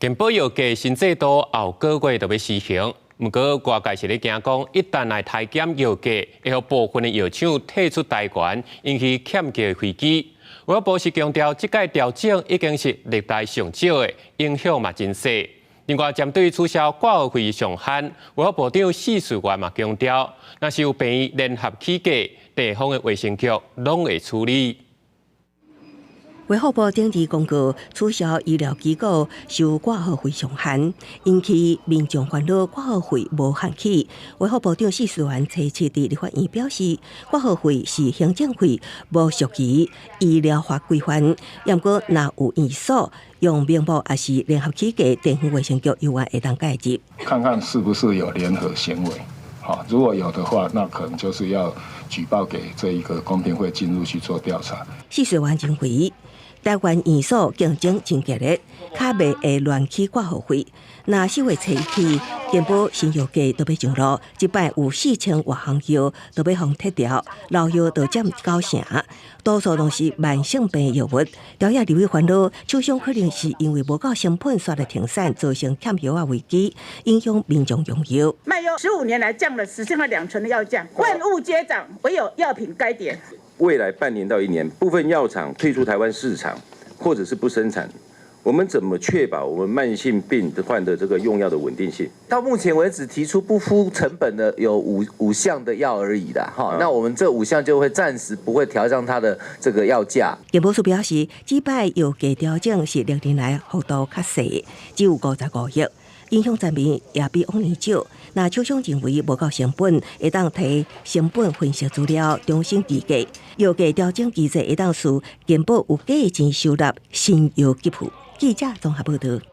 健保藥價新制度後個月就欲施行，毋過外界是咧驚講，一旦來提減藥價，會予部分的藥廠退出台灣，引起欠價危機。衛福部是強調，這擺調整已經是歷代上少的，影響嘛真細。另外，針對取消掛號費上限，衛福部長許樹源嘛強調，若是有病院聯合起價，地方的衛生局攏會處理。衛福部頂日公告取消醫療機構收掛號費上限，引起民眾煩惱掛號費無限起。衛福部長許樹源初七佇立法院表示，掛號費是行政費，無屬於醫療法規範。毋過，若有院所用名目抑是聯合起價，地方衛生局猶原會當介入。看看是不是有聯合行為，好，如果有的話，那可能就是要舉報給這一個公平會進入去做調查。許樹源認為，台灣院所競爭真激烈，較袂會亂起掛號費。若4月初一起，健保新藥價都欲上路，這擺有4000外項藥都欲予剔掉，老藥就佔九成，多數攏是慢性病藥物。朝野立委煩惱，廠商可能是因為無夠成本，煞來停產，造成欠藥仔危機，影響民眾用藥。賣藥15年來降了只剩下兩成的藥價，萬物皆漲，唯有藥品該跌。未來半年到一年，部分藥廠退出台灣市場，或者是不生產，我們怎麼確保我們慢性病患的這個用藥的穩定性？到目前為止，提出不敷成本的有五項的藥而已的，哈，那我們這五項就會暫時不會調降它的這個藥價。健保署表示，這擺藥價調整是歷年來幅度較細，只有55億。影響層面也比往年少。若廠商認為無夠成本，會當提成本分析資料重新議價。藥價調整機制會當使健保有加錢收納新藥給付。記者綜合報導。